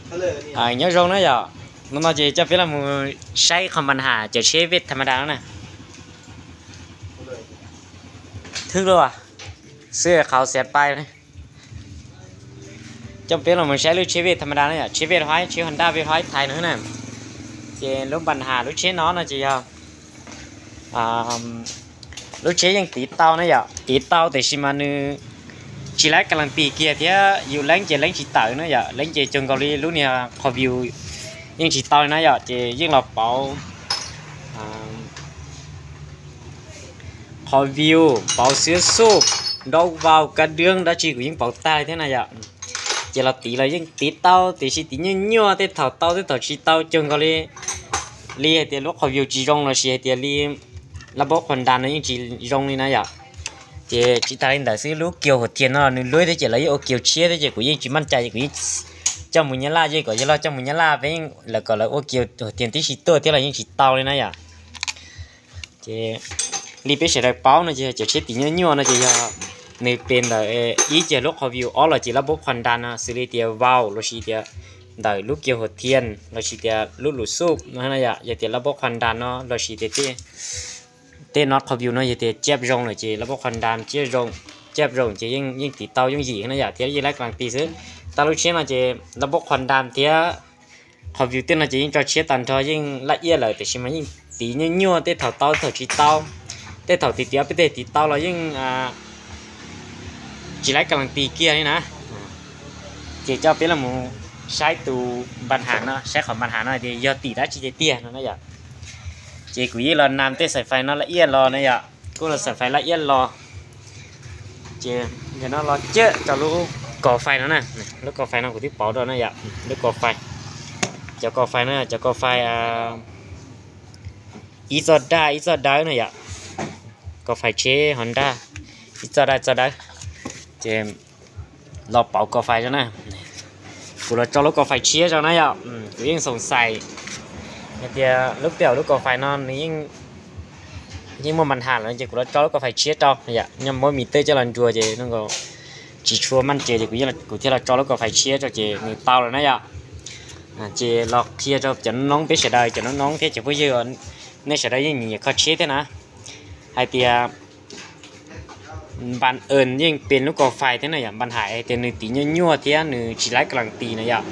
Nyob zoo na yom, hnub no ces coj peb los mus saib qhov npa has cov tsheb vej tham ma da no na. Thwb lub xwb qhov xiav pais. Coj peb los mus saib lub tsheb vej tham ma da no yom, tsheb vej Huaib, tsheb Honda vej Huaib Thaib no na. Ces lub npa has lub tsheb no no ces yog lub tsheb yeej tiv tau na yom, tiv tau tiam sis mas nws tsis laib kas las tis kiag thiab yus leeb ces leeb tsis tawm na yom, leeb ces cuag nkaus li lub niag qhov view yeej tsis tau li na yom, ces yeej los pauv qhov view, pauv xiab xuj, nraub vau, kab dwb dab tsi kuv yeej pauv tag li thiab na yom. Ces los tiv los yeej tiv tau tiam sis tiv nyuaj nyuaj, tej thaum tau tej thaum tsis tau, cuag nkaus li, li hais tias lub qhov view tsis zoo lossis hais tias li lab npab qhuas nras no yeej tsis zoo li na yom. Ces tsis tas li ntawd xwb, lub kiag huv thias no nws luab thiab ces lawv yeej ua kiag tshiab thiab ces kuv yeej tsis maj cai ces kuv yeej coj mus Nyab Laj, yeej kom yawg loj coj mus Nyab Laj peb yeej lawv kom lawv ua kiag huv thias tib si tuaj thiab los yeej tsis tau li na yom. Ces li peb sawv daws paub no ces cov tsheb tiv nyuaj nyuaj no ces yog nws pes ntawm ib ces lub qhov view, ob los ces lab npab qhuas nras no xws li tias vau lossis tias ntawm lub kiag huv thias lossis tias lub lus xuj no yom, yog tias lab npab qhuas nras no lossis tias tej no qhov view no yog tias cab zoo lawm ces lab npab qhuas nras cab zoo, cab zoo ces yeej tiv tau yooj yim na yom, thiab yeej laib kas las tis xwb. Tag lub tsheb no ces lab npab qhuas nras thiab qhov view tej no ces yeej tso tshiab tag nrho yeej laj iab lawm tiam sis mas yeej tiv nyuaj nyuaj, tej thaum tau tej thaum tsis tau, tej thaum tiv tiv ob peb teg tiv tau los yeej tsis laib kas las tis kiag li na. Ces coj peb los mus saib tus npa has no, saib qhov npa has no tias yog tim dab tsi tiag tiag no na yom. Ces kuv yeej los nas tej xaim fais no laj iab los na yom, kuj los xaim fais laj iab los. Ces yog no los cab rau lub kos fais no na, lub kos fais no kuv twb pauv rau na yom, lub kos fais, cov kos fais no cov kos fais ib txoj daj ib txoj dawb na yom, kos fais tsheb Honda ib txoj daj ib txoj dawb. Ces los pauv kos fais rau na, kuv los tso lub kos fais tshiab rau na yom, kuv yeej xoom xais hais tias lub tej zaum lub kos fais no nws yeej muaj npa has lawm ces kuv los tso lub kos fais tshiab rau yom, nyob muab mis tej coj los nruas ces tsis tshua maj cai ces kuv thiaj los tso lub kos fais tshiab rau ces nws tau lawm na yom. Ces los qhia rau cov noob noob peb sawv daws, cov noob noob thiab cov phooj ywg, nej sawv daws yeej nyiam kho tsheb thiab na, hais tias npa has yeej pes lub kos fais thiab na yom, npa has hais tias nws tiv nyuaj nyuaj thiab nws tsis laib kas las tis na yom.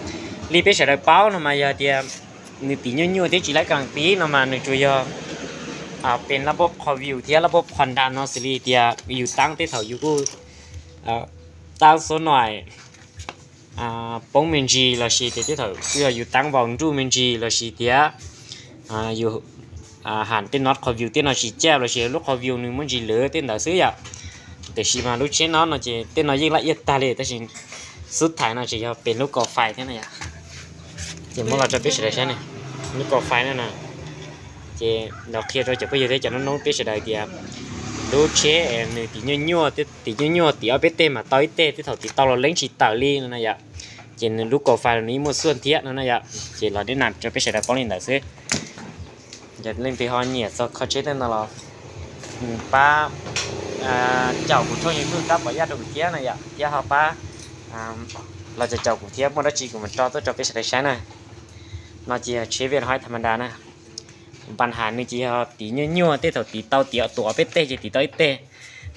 Li peb sawv daws paub no mas yog tias nws tiv nyuaj nyuaj thiab tsis laib kas las tis no mas nws tsuas yog pes lab npab qhuas view thiab lab npab qhuas nras no xws li tias yus tab tej thaum yus kuj tab xuab no poob me ntsis lossis tias tej thaum kuj yog yus tab vau nruj me ntsis lossis tias yus ham tej no qhuas view tej no tsis cab lossis lub qhuas view nws muaj ntsis lawv tej ntawd xwb yom. Tiam sis mas lub tsheb no no ces tej no yeej laj iab tag li tab sis xub thaiv no tseem yog pes lub kos fais thiab na yom. Ces muab los rau peb sawv daws saib ne, lub kos fais no na. Ces los qhia rau cov phooj ywg thiab cov noob noob peb sawv daws tias lub tsheb nws tiv nyuaj nyuaj, tiv nyuaj nyuaj tiv ob peb teg mas tau ib teg, tej thaum tiv tau los leeb tsis tawm li no na yom. Ces nws lub kos fais los nws yeej muaj xuaj thiab no na yom. Ces los deb nas rau peb sawv daws paub li ntawd xwb. Yog leej twg ho nyiam txog kho tsheb tej no los pab caum kuv tshooj YouTube Rab Pov Yaj rau kuv thiab na yom, thiab ho pab los caum caum kuv thiab muaj dab tsi kuv mam tso tuaj rau peb sawv daws saib na. No ces yog tsheb vej haib tham ma da na. Npa has nws ces yog tiv nyuaj nyuaj, tej thaum tiv tau tiv tuam peb teg ces tiv tau ib teg,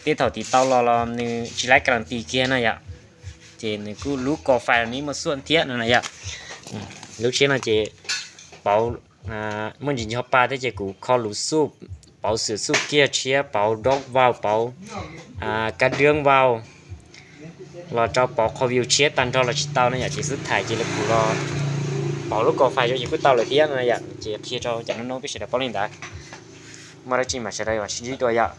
tej thaum tiv tau los los nws tsis laib kas las tis kiag no yom. Ces nws kuj lub kos fais los nws muaj xuaj thiab no na yom. Lub tsheb no ces pauv muaj ntsis ncho pa thiab ces kuv kho lus xuj, pauv xwm xuj kiag tshiab, pauv doob vau, pauv kab dwb vau, los rau pauv qhuas view tshiab tag nrho los tsis tau no yom. Ces xub thaiv ces kuv los pauv lub kos fais rau ces kuj tau lawm thiab no yom. Ces qhia rau cov noob noob peb sawv daws paub li ntawd. Muaj dab tsi mas sawv daws mam sib ntsib dua yom.